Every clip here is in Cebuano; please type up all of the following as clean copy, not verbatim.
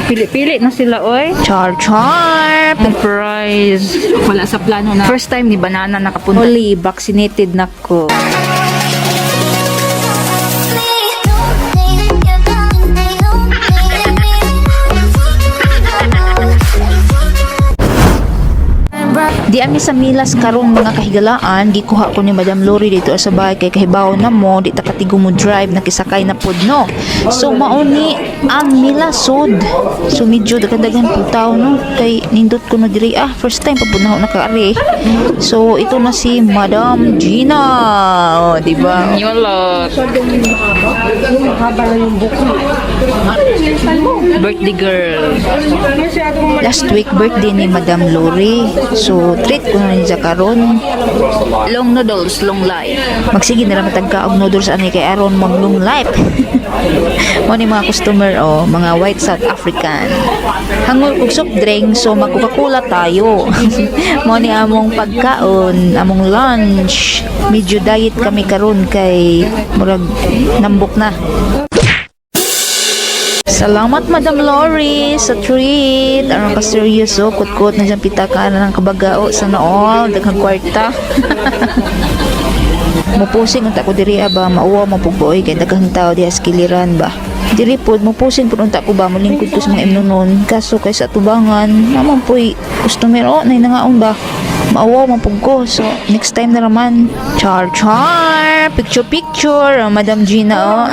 Pili-pili na sila, oy. Char char. Ang price. Wala sa plano na. First time ni Banana nakapunta. Fully vaccinated na ko. Di ami sa Milas karon, mga kahigalaan, gikuha ko ni Madam Lori dito sa bahay kay kahibaw na mo, di ta katigo mo drive, nakisakay na pod, no. So mauni ang Milasod. So medyo daghan-daghan pud tao, no, kay nindot ko no diri, ah, first time pa pud na ako nakaari. So ito na si Madam Gina, oh, di ba? Yolo. Birthday girl. Last week birthday ni Madam Lori. So treat ko na niya karon. Long noodles, long life. Magsige na lang tagka og noodles ani kay aron mag long life. Mo ni mga customer, oh, mga white South African. Hangol og soft drink, so mag Coca-Cola tayo. Mo ni among pagkaon, among lunch. Medyo diet kami karon kay murag nambok na. Salamat, Madam Lori, sa treat. Aron ka seryoso, kutkot na dyan pitaka na ng kabagao sa nool, daghang kwarta. Mupusing unta ko diri ba, mauwa mapugboy kay daghang tao diha sa kiliran ba. Diri pod mupusing pud unta ko ba, molingkod ko sa mga imnonon, kaso kay sa tubangan naman poy customer, oh, nay nangaon ba. Mauwaw man pud ko, so next time na naman. Char char, picture picture, oh, Madam Gina, oh.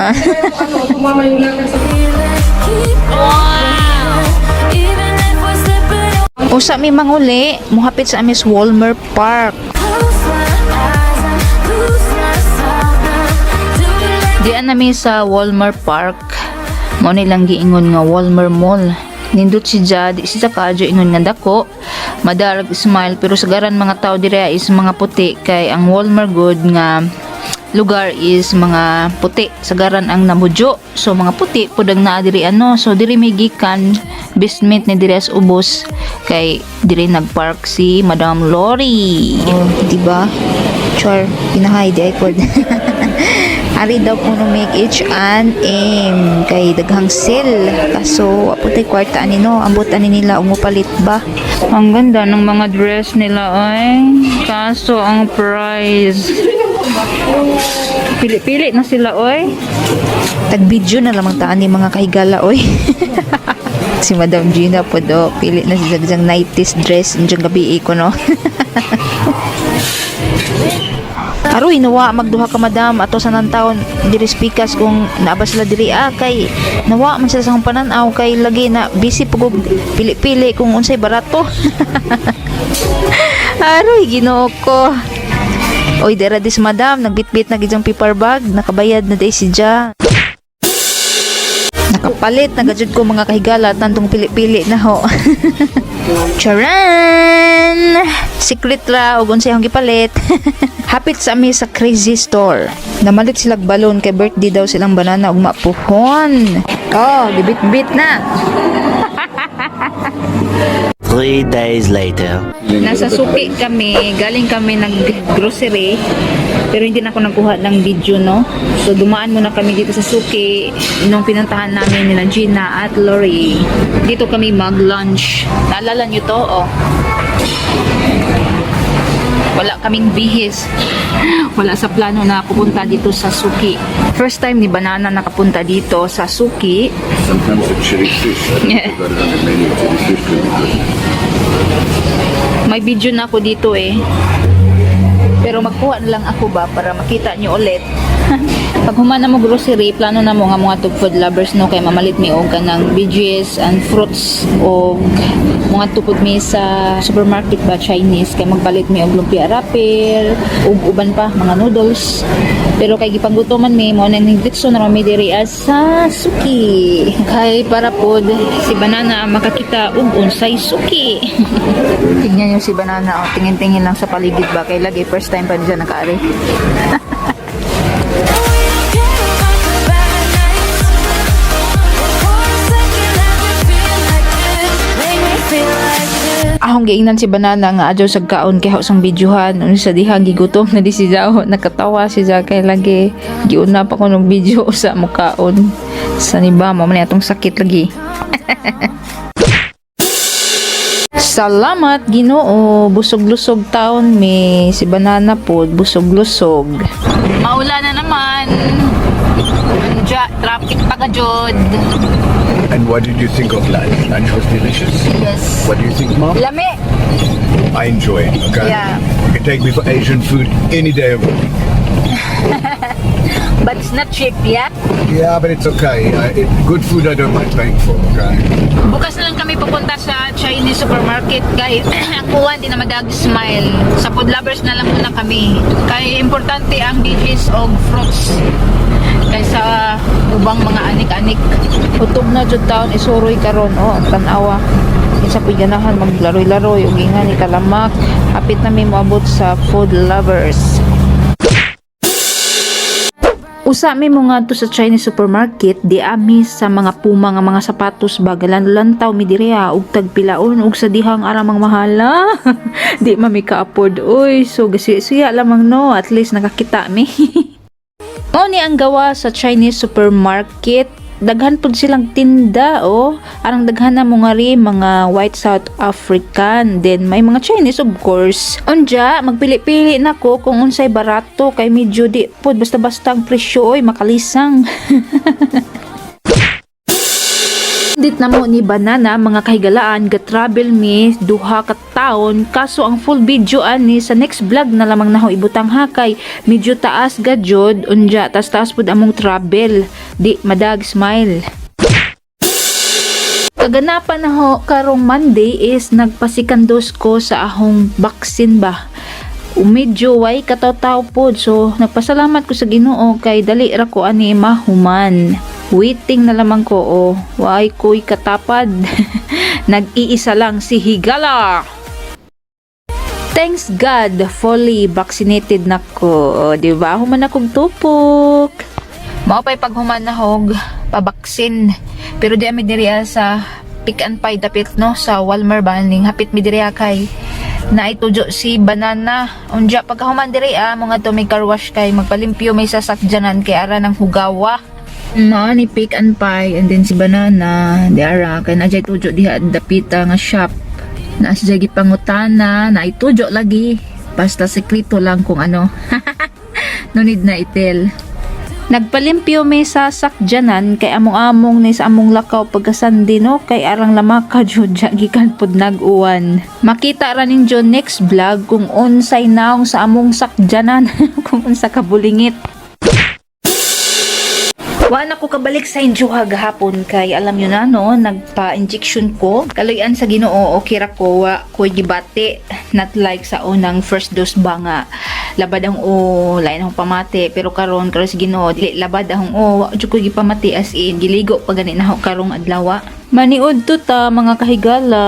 Usa mi manguli, muhapit sa amis Walmer Park. Diyan nami sa Walmer Park. Mo ni lang giingon nga Walmer Mall. Nindot si Jad, si Sakadyo ingon nga dako. Madarag smile, pero sagaran mga tao dire is mga puti kay ang Walmer good nga lugar is mga puti sagaran ang namudyo, so mga puti pud ang naa diri, ano. So diri may gikan basement ni diri sa ubos kay diri nagpark si Madam Lori. Oh, di ba? Char, pinahay di ay pod. Ari daw kuno make H&M kay daghang sale. Kaso wa tay kwarta ani, no. Ambot ani nila og mopalit ba. Ang ganda ng mga dress nila ay. Kaso ang price. Pili-pili na sila, oy. Tag video na lamang taan ni mga kahigala, oy. Si Madam Gina po do, pili na si Zagjang 90s dress injong gabi ko, no. Aroy, nawa magduha ka madam ato sa taon diri speakers kung naaba sila diri, ah, kay nawa man sila sa akong pananaw kay lagi na busy pug pili-pili kung unsay barato. Aroy, Ginoo ko. Oy, dera dis madam, nagbitbit na gidyang paper bag, nakabayad na day si Ja. Nakapalit na gajud ko, mga kahigala, tantong pili-pili na ho. Charan! Secret ra og unsay akong gipalit. Hapit sa ami sa Crazy Store. Namalit silag balon kay birthday daw silang Banana ug mapuhon. Oh, gibit-bit na. 3 days later. Nasa suki kami, galing kami nag-grocery. Pero hindi na ako nagkuha ng video, no? So, dumaan muna kami dito sa suki nung pinuntahan namin nila Gina at Lori. Dito kami mag-lunch. Naalala nyo to? Oh. Wala kaming bihis. Wala sa plano na pupunta dito sa Suki. First time ni Banana nakapunta dito sa Suki. Sometimes the chili fish. I think they've got it on the menu. Chili fish could be good. May video na ako dito eh. Pero magkuha na lang ako ba para makita nyo ulit. Pag human na mo grocery, plano na mo nga mga to food lovers, no, kay mamalit mi og kanang veggies and fruits og mga tupod mi sa supermarket ba, Chinese, kay magpalit mi og lumpia wrapper ug uban pa mga noodles. Pero kay gipanggutoman mi mo nang nagditso na mi diri as sa suki. Kay para pod si Banana makakita og unsay suki. Tingnan niyo si Banana, oh, tingin-tingin lang sa paligid ba kay lagi first time pa diyan nakaari. Ahong giingnan si Banana nga adyo sa kaon kay hausang videohan unsa diha gigutom na di si Jao, nakatawa si Ja kay lagi giuna pa ko ng video sa mukaon. Sa ni ba mo man atong sakit lagi. Salamat, Ginoo, busog-lusog taon mi, si Banana pod busog-lusog. Maulan na naman. Unja, traffic pa ka jud. And what did you think of lunch? Lunch was delicious. Yes. What do you think, Mom? Lami. I enjoy it. Okay. Yeah. You can take me for Asian food any day of the week. But it's not cheap, yeah? Yeah, but it's okay. Good food I don't mind paying for. Okay. Bukas na lang kami pupunta sa Chinese supermarket kay ang kuwan di na madag smile. Sa Food Lovers na lang muna kami. Kay importante ang veggies og fruits kaysa ubang mga anik-anik. Utog na jud taon isuroy karon, oh, ang tan-awa. Kinsa po'y ganahan maglaroy-laroy ug ingan ni kalamak. Hapit na mi moabot sa Food Lovers. Usa mi mo ngadto sa Chinese supermarket, di ami sa mga Puma nga mga sapatos ba, lantaw mi diriya og tagpilaon og sa dihang aramang mahala. Di man mi ka-afford oy. So gasi suya lamang, no, at least nakakita mi. Mao ni ang gawa sa Chinese supermarket. Daghan pud silang tinda, oh. Arang daghan na mo nga ri mga white South African, then may mga Chinese, of course. Unja, magpili-pili na ko kung unsay barato kay medyo di pud basta-basta ang presyo oy, makalisang. Dit na mo ni Banana, mga kahigalaan, ga-travel mi duha ka taon, kaso ang full video ani sa next vlog na lamang naho ibutang ha, kay medyo taas ga jud. Unja taas taas pud among travel, di madag smile. Kaganapan na ho karong Monday is nagpa-second dose ko sa ahong vaccine ba. Medyo way kataw-taw pod, so nagpasalamat ko sa Ginoo kay dali ra ko ani mahuman. Waiting na lamang ko, oh, way ko'y katapad. Nag-iisa lang si Higala. Thanks God, fully vaccinated na ko. O, di ba? Human akong tupok. Mao pa'y paghuman na hog pabaksin. Pero di ami diri sa Pick and Pay dapit, no, sa Walmer ba ning hapit mi diri kay naitujo si Banana. Unja pagkahuman diri mga to may car wash kay magpalimpyo may sasakyanan kay ara ng hugawa. Mao ni Pick and Pie and then si Banana di ara kay na tujo diha dapita nga shop. Na siya gipangutana, naitujo lagi. Basta sekreto lang kung ano. No need na i-tell. Nagpalimpyo may sasakyanan kay among-among ni sa among lakaw pagka-Sunday, no, kay arang lamaka jud gikan pod nag-uwan. Makita ra ninyo next vlog kung unsay naong sa among sakyanan, kung unsa ka bulingit. Wa na ko kabalik sa inyo gahapon kay alam nyo na, no, nagpa-injection ko. Kaluyan sa Ginoo, okay ra ko, wa ko gibati, not like sa unang first dose ba nga labad ang o, lain akong pamati, pero karon karon sa Ginoo dili labad ang o, wa jud ko gipamati, as in giligo pa gani na ako karong adlaw. Maniud to ta, mga kahigala,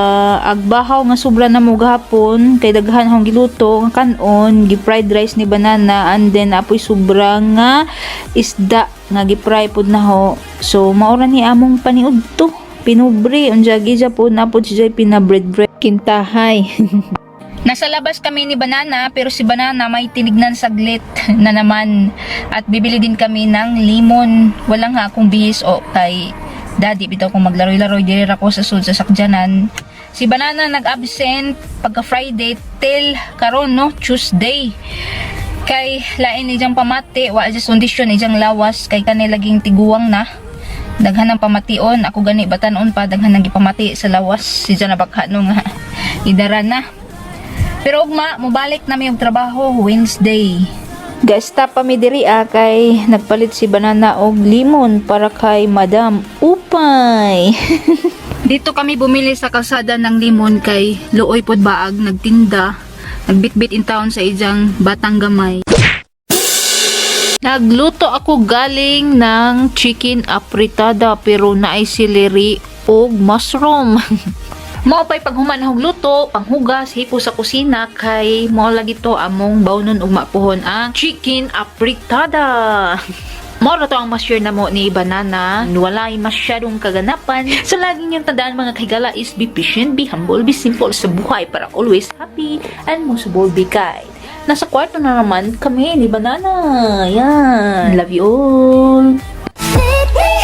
agbahaw nga sobra na mo gahapon kay daghan akong giluto nga kanon, gi fried rice ni Banana and then apoy sobra nga isda nga gi-fry pod na ho. So mao ra ni among paniud to. Pinubre unja gija pod na pod siya pina bread bread kintahay. Nasa labas kami ni Banana pero si Banana may tinignan saglit na naman at bibili din kami ng limon. Wala nga akong bihis o kay daddy bitaw kung maglaroy-laroy diri ra ko sa sud sa sakyanan. Si Banana nag-absent pagka Friday till karon, no, Tuesday. Kay lain ni diyang pamati, wa just kondisyon ni diyang lawas kay kani laging tiguang na. Daghan ang pamation, ako gani batanon pa daghan ang gipamati sa lawas si dyan nabakha no nga idara na. Pero ugma, mobalik na mi og trabaho Wednesday. Ga-stop pa mi diri kay nagpalit si Banana og limon para kay Madam Upay. Dito kami bumili sa kalsada ng limon kay luoy pod baag nagtinda. Nagbitbit in town sa ijang batang gamay. Nagluto ako galing ng chicken apritada pero naay celery og mushroom. Mao pa'y paghuman og luto, panghugas, hipo sa kusina kay mao lagi to among bawnon ug mapuhon ang chicken apritada. Mao ra to ang ma-share na mo ni Banana. Walay masyadong kaganapan. So lagi niyong tandaan, mga kahigala, is be patient, be humble, be simple sa buhay para always happy and most of all be kind. Nasa kwarto na naman kami ni Banana. Yan. Love you all. Let me